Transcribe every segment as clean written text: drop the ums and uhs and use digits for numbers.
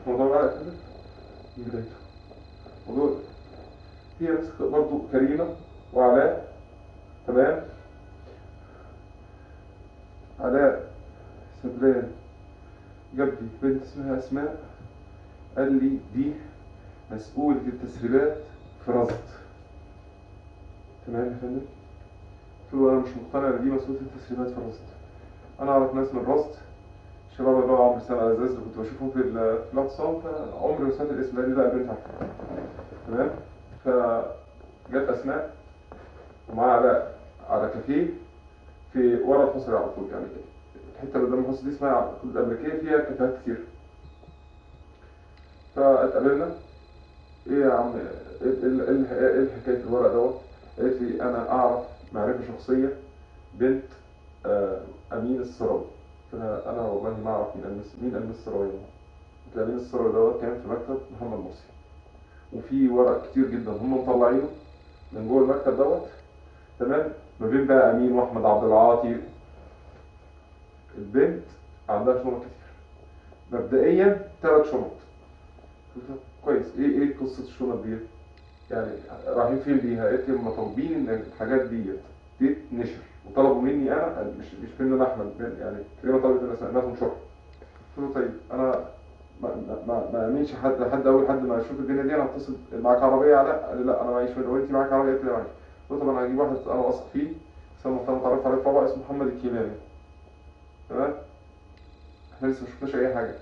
موضوع الورق كده من بدايته موضوع هي بس برضه كريمة وعلاء. تمام. علاء سبلان جاب لي بنت اسمها اسماء، قال لي دي مسؤولة التسريبات في رصد. تمام يا فندم؟ قلت له انا مش مقتنع ان دي مسؤولة التسريبات في رصد. انا اعرف ناس من رصد، شباب اللي هو عمرو سامي العزاز اللي كنت بشوفهم في الاعتصام، فعمري ما سمعت الاسم ده، لا البنت عارفه. تمام؟ فجت اسماء ومعاها علاء على كافيه في ورا الحصري على طول، يعني الحتة اللي قدام الحصري دي اسمها الامريكية، فيها كافيهات كتير. فاتقابلنا، ايه يا عم ايه حكاية الورق دوت؟ قالت لي انا اعرف معرفة شخصية بنت امين السراوي. قلت لها انا والله ما اعرف مين امين السراوي. قلت لها امين السراوي دوت كان في مكتب محمد مرسي، وفي ورق كتير جدا هم مطلعينه من جوه المكتب دوت. تمام. ما بين بقى امين واحمد عبد العاطي. البنت عندها شنط كتير، مبدئيا 3 شنط. قلت لها كويس، ايه قصة الشنط دي؟ يعني رايحين فين بيها؟ قالت لي هم طالبين ان الحاجات ديت تتنشر، وطلبوا مني انا، مش مني انا احمد، يعني كريمة طلبت انها تنشرها. قلت له طيب انا ما امنش حد لحد اول حد ما اشوف الدنيا دي، انا هتصل معاك عربية علاء؟ قال لي لا انا معيش، وانت معاك عربية؟ قلت له معيش. قلت له طب انا هجيب واحد انا واثق فيه، بس انا اتعرفت عليه في رابعه، اسمه محمد الكيلاني. تمام؟ احنا لسه ما شفناش اي حاجة.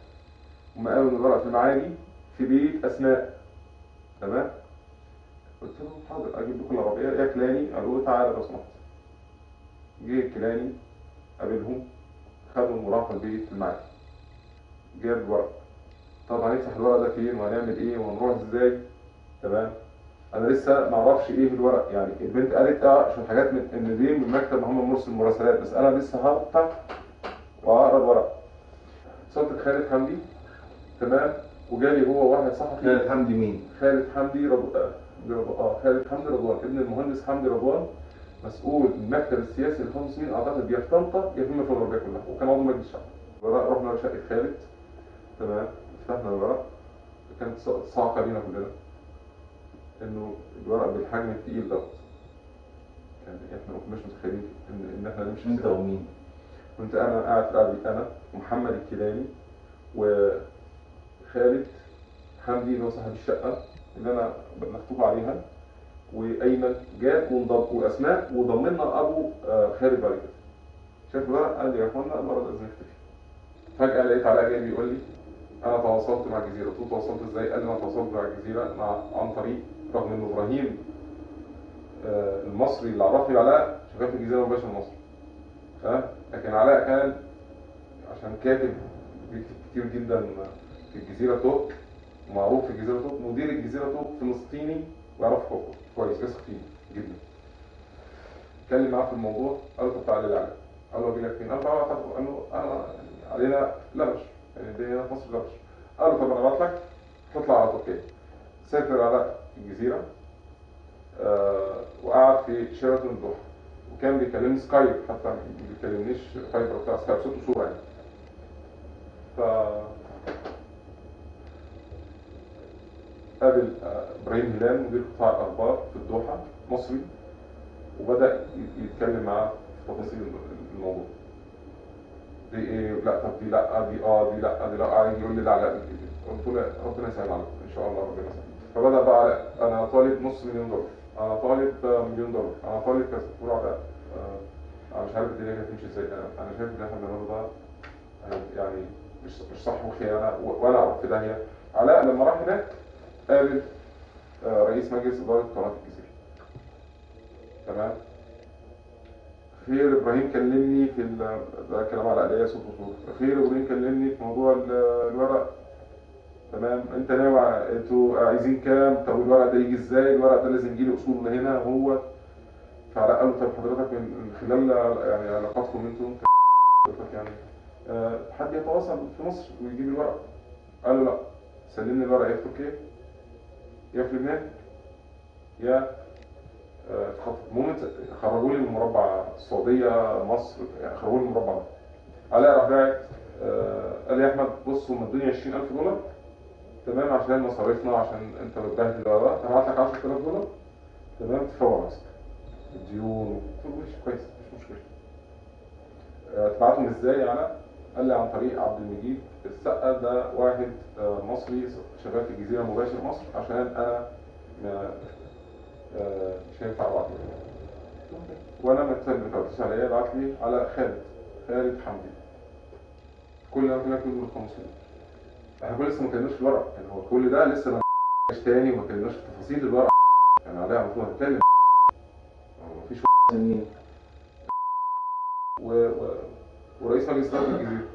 هم قالوا ان الورق في المعادي في بيت اسماء. تمام؟ قلت لهم حاضر اجيب لكم العربية. يا كيلاني، قالوا تعالى لو سمحت. جه الكيلاني قابلهم، خدهم وراحوا البيت في المعادي. جاب الورق. طب هنفتح الورق ده فين وهنعمل ايه وهنروح ازاي؟ تمام؟ انا لسه ما اعرفش ايه الورق، يعني البنت قالت عشان حاجات من ان دي من مكتب محمد مرسي المراسلات، بس انا لسه هفتح واقرا الورق. اتصلت بخالد حمدي. تمام؟ وجالي هو واحد صحفي. خالد حمدي مين؟ خالد حمدي خالد حمدي رضوان، ابن المهندس حمدي رضوان، مسؤول المكتب السياسي للخمس سنين اعتقد، يا في طنطا يا في الغربية كلها، وكان عضو مجلس الشعب. رحنا لشقه خالد. تمام؟ فتحنا الورق، كانت صعقه لينا كلنا انه الورق بالحجم الثقيل دوت. يعني احنا ما كناش متخيلين ان احنا نمشي. انت ومين؟ كنت انا قاعد في القعدة دي، انا ومحمد الكيلاني وخالد حمدي اللي هو صاحب الشقة اللي انا مكتوب عليها، وايمن جاب وانضم واسماء، وضمنا ابو خالد بعد كده. شاف الورق قال لي يا اخوانا الورق ده لازم يختفي. فجاة لقيت علاء جاي بيقول لي انا تواصلت مع الجزيرة. قلت له تواصلت ازاي؟ قال لي انا تواصلت مع الجزيرة عن طريق، رغم ان ابراهيم المصري اللي عرفني علاء شغال في الجزيرة مباشر مصر. تمام؟ لكن علاء كان عشان كاتب بيكتب كتير جدا في الجزيرة توك، ومعروف في الجزيرة توك، مدير الجزيرة توك فلسطيني ويعرفه كويس، يثق فيه جدا. اتكلم معاه في الموضوع، قال له طب تعالى لي علاء. قال له اجي لك فين؟ قال له تعالى. قال له انا علينا لبش، يعني الدنيا هنا في مصر لبش. قال له طب انا ابعت لك تطلع على تركيا. سافر علاء الجزيرة وقعد في شيراتون الدوحة، وكان بيكلمني سكايب، حتى ما بيكلمنيش فايبر بتاع سكايب، صوت وصوره يعني. ف قابل ابراهيم هلال مدير قطاع الاخبار في الدوحة، مصري، وبدا يتكلم معاه في تفاصيل الموضوع. دي ايه؟ لا طب دي لا، دي اه، دي لا، دي لا، قاعد يقول لي لا لا. قلت له ربنا يسهل عليك ان شاء الله، ربنا يسهل. فبدا بقى انا طالب $500,000، انا طالب $1,000,000، انا طالب كذا. قلت له علاء انا مش عارف الدنيا كانت تمشي ازاي، انا شايف ان احنا بنعمله ده يعني مش صح وخيانة، وانا اروح في داهية. علاء لما راح هناك قابل رئيس مجلس ادارة قناة الجزيرة. تمام؟ خير ابراهيم كلمني في ده كلام على عليا صوت وصوره. خير ابراهيم كلمني في موضوع الورق. تمام؟ انت ناوي انتوا عايزين كام؟ طب الورق ده يجي ازاي؟ الورق ده لازم يجي لي اصول لهنا هو. فعلاء قال له طب حضرتك من خلال يعني علاقاتكم انتوا حضرتك يعني حد يتواصل في مصر ويجيب الورق؟ قال له لا، سلمني الورق يا في تركيا يا في لبنان يا في خطر. المهم خرجوا لي من مربع السعودية مصر، يعني خرجوا لي من المربع ده. علاء راح باعت قال لي يا احمد بص هم ادوني $20,000 تمام، عشان مصاريفنا، عشان انت بتبهدل، هبعت لك 10000 دولار تمام، تفوق نفسك الديون. قلت له ماشي كويس مش مشكلة. تبعتهم ازاي يعني؟ قال لي عن طريق عبد المجيد السقا، ده واحد مصري شغال في الجزيرة مباشر مصر، عشان انا مش هينفع ابعت له. وانا ما تردش عليا، بعت لي على خالد حمدي. كل اللي انا كله 500. احنا كل لسه ما اتكلمناش في الورق، يعني هو كل ده لسه ما تاني وما اتكلمناش في تفاصيل الورق، يعني عليها المفروض هنتكلم. هو مفيش مين ورئيس مجلس ادارة الجزيرة.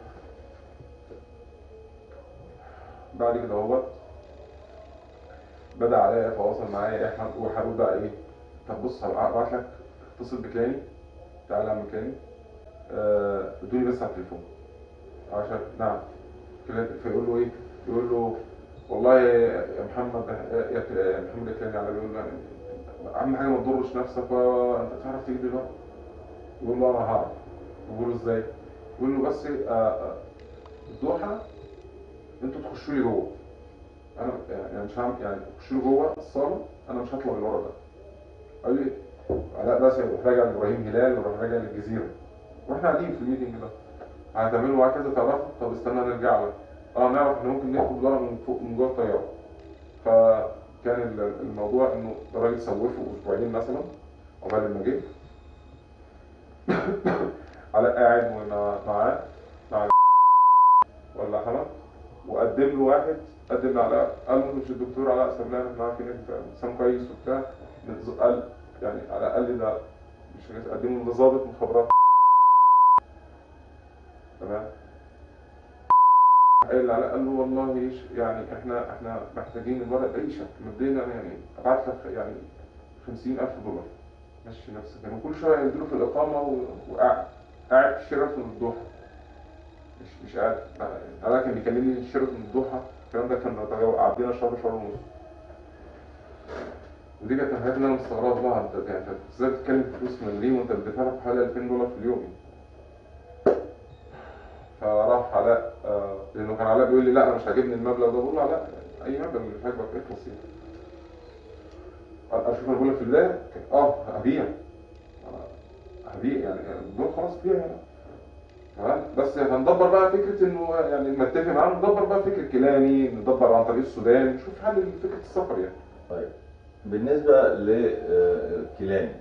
بعد كده هو بدا عليا يتواصل معايا، احنا وحاول بقى ايه، طب بص هبعت لك، اتصل بكلاني، تعالى يا عم كلاني، ادوني بس على التليفون عشان نعم. فيقول له ايه؟ يقول له والله يا محمد، يا محمد كلاني على، بيقول له اهم حاجة ما تضرش نفسك، وانت تعرف تجيب دلوقتي. يقول له انا هعرف. يقول له ازاي؟ يقول له بس الدوحة انتوا تخشوا لي جوه، انا يعني مش هعمل، يعني تخشوا لي جوه الصاله، انا مش هطلع بالورق ده. قال لي علاء بس يروح راجع لابراهيم هلال ويروح راجع للجزيرة، واحنا قاعدين في ال meeting ده، هتعملوا معاه كذا تعرفوا؟ طب استنى نرجع لك، نعرف احنا ممكن ناخد ورق من فوق من جوه الطيارة. فكان الموضوع انه الراجل سوفه اسبوعين مثلا عقبال ما جه. علاء قاعد معاه مع ولا حمد، وقدم له واحد، قدم لعلاء، قال له مش الدكتور علاء سبلان، احنا عارفين انت انسان كويس وبتاع، قال يعني علاء قال لي ده مش قدمه لظابط مخابرات. تمام. قال لعلاء، قال له والله ايش يعني احنا محتاجين الورق باي شكل، مبدئيا يعني ابعت لك يعني 50000 دولار مشي نفسك يعني، وكل شوية يديله في الاقامة، وقاعد في شيراتون الدوحة، مش قاعد. علاء كان بيكلمني في شيراتون الدوحة، الكلام ده كان عدينا شهر شهر ونص. ودي كانت من الحاجات اللي انا مستغربها بقى، انت يعني ازاي بتتكلم في فلوس مليم وانت بتدفع لك حوالي 2000 دولار في اليوم يعني. فراح علاء، لانه كان علاء بيقول لي لا انا مش عاجبني المبلغ ده، بقول له علاء اي مبلغ مش عاجبك اخلص يعني. اشوف انا بقول لك في البداية هبيع يعني بقول خلاص بيع يعني. تمام، بس هندبر بقى فكرة انه يعني نتفق معاه، ندبر بقى فكرة كيلاني، ندبر عن طريق السودان، نشوف حل لفكرة السفر يعني. طيب بالنسبة لكيلاني،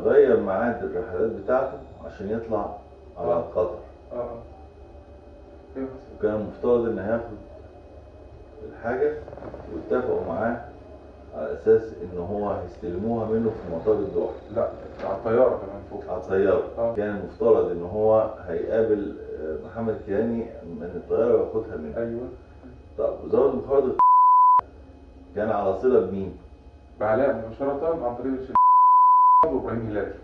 غير ميعاد الرحلات بتاعته عشان يطلع على قطر. وكان المفترض ان هياخد الحاجة، واتفقوا معاه على اساس ان هو هيستلموها منه في مطار الدوحة. لا على الطيارة كمان فوق. على الطيارة. كان المفترض ان هو هيقابل محمد كيلاني من الطيارة وياخدها منه. ايوه. طب وزارة المخابرات كان على صله بمين؟ بعلاء مباشرة عن طريق وابراهيم هلال.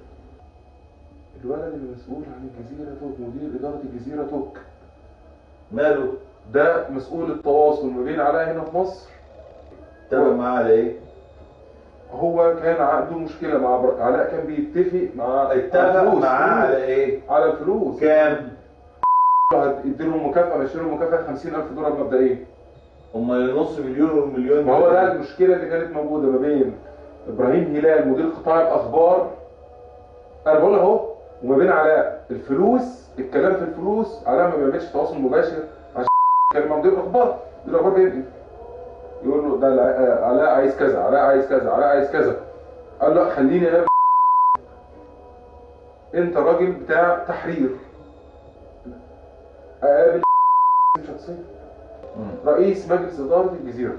الولد المسؤول عن الجزيرة توك، مدير ادارة الجزيرة توك. ماله؟ ده مسؤول التواصل ما بين علاء هنا في مصر. تابع معاه على ايه؟ هو كان عنده مشكلة مع علاء، كان بيتفق مع اتفق معاه على ايه؟ على الفلوس. كام؟ هيديله مكافأة، مشيله مكافأة 50000 دولار مبدئيا. امال النص مليون والمليون؟ ما هو ده المشكلة اللي كانت موجودة ما بين ابراهيم هلال مدير قطاع الأخبار، أنا بقول أهو، وما بين علاء. الفلوس، الكلام في الفلوس، علاء ما بيعملش تواصل مباشر عشان كان مع مدير الأخبار، مدير الأخبار بينقل يقول له ده علاء عايز كذا، علاء عايز كذا، علاء عايز كذا. قال له لا خليني انا، انت راجل بتاع تحرير، اقابل شخصيا رئيس مجلس ادارة الجزيرة.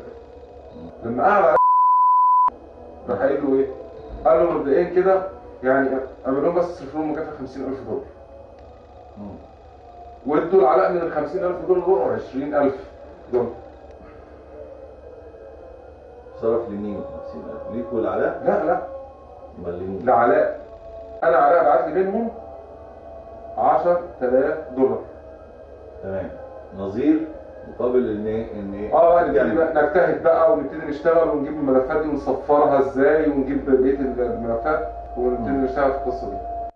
لما قعد راح قايل له ايه؟ قال له مبدئيا كده يعني اعمل لهم بس اصرف لهم مكافاة 50000 دولار. وادوا لعلاء من ال 50000 دولار 20000 دولار. صرف لمين 50000؟ ليك ولعلاء؟ لا لا. امال لمين؟ لعلاء. انا علاء بعت لي منهم 10000 دولار. تمام. نظير مقابل ان نبتدي بقى نجتهد بقى ونبتدي نشتغل ونجيب الملفات دي ونصفرها ازاي ونجيب بقية الملفات ونبتدي نشتغل في القصة دي.